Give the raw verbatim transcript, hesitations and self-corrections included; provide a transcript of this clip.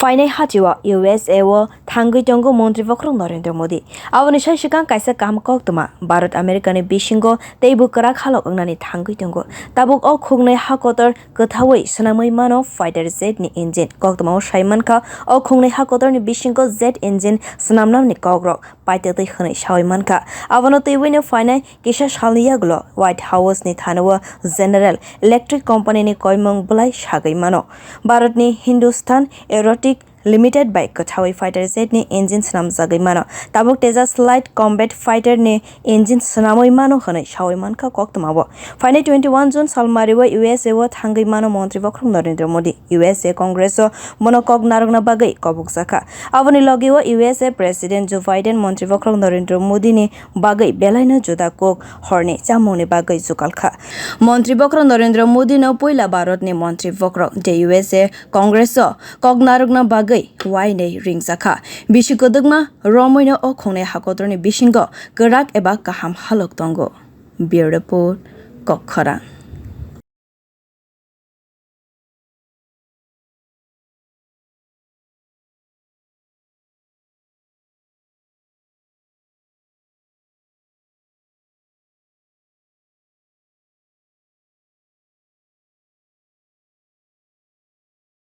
Phainai hachio U S A o thangwi tongo Montri Bokhorok Narendra Modi. Aboni sai swkang kaisa kaham koktwma Bharat America ni bisingo teibo kwrak halok wngnani thangwi tongo. Tabuk o khuknwi hakotor kwthawi swnamwi mano fighter jet ni engine. Koktwmao sai mankha, o khuknwi hakotor ni bisingo jet engine swnamnani kokrok paitotwi hwnwi sawi mankha. Abono twiwino phainai kisa salni yagulo White House ni thanao General Electric Company ni koimung bwlai sagwi mano. Bharat ni Hindustan Aeronautic Limited bai kwthawi fighter jet ni engine swnamjagwi mano. Tabuk Tejas Light Combat Fighter ni engine swnamwi mano hwnwi sawi mankha koktwmao. Phainai twenty one June salmario U S A o thangwi mano Montri Bokhorok Narendra Modi. U S A Congress o bono kok narwkna bagwi kobokjakha. Aboni logio U S A President Joe Biden Montri Bokhorok Narendra Modi ni bagwi belaino juda kok horni chamungni bagwi jukalkha. Montri Bokhorok Narendra Modi no puila Bharat ni Montri Bokhorok je U S A Congress o kok narwkna bagwi wainwi ringjakha. Bisi kwdwkma romwino o khongnai hakotorni bisingo kwrak eba kaham halok tongo. Bureau Report, Kokkhorang.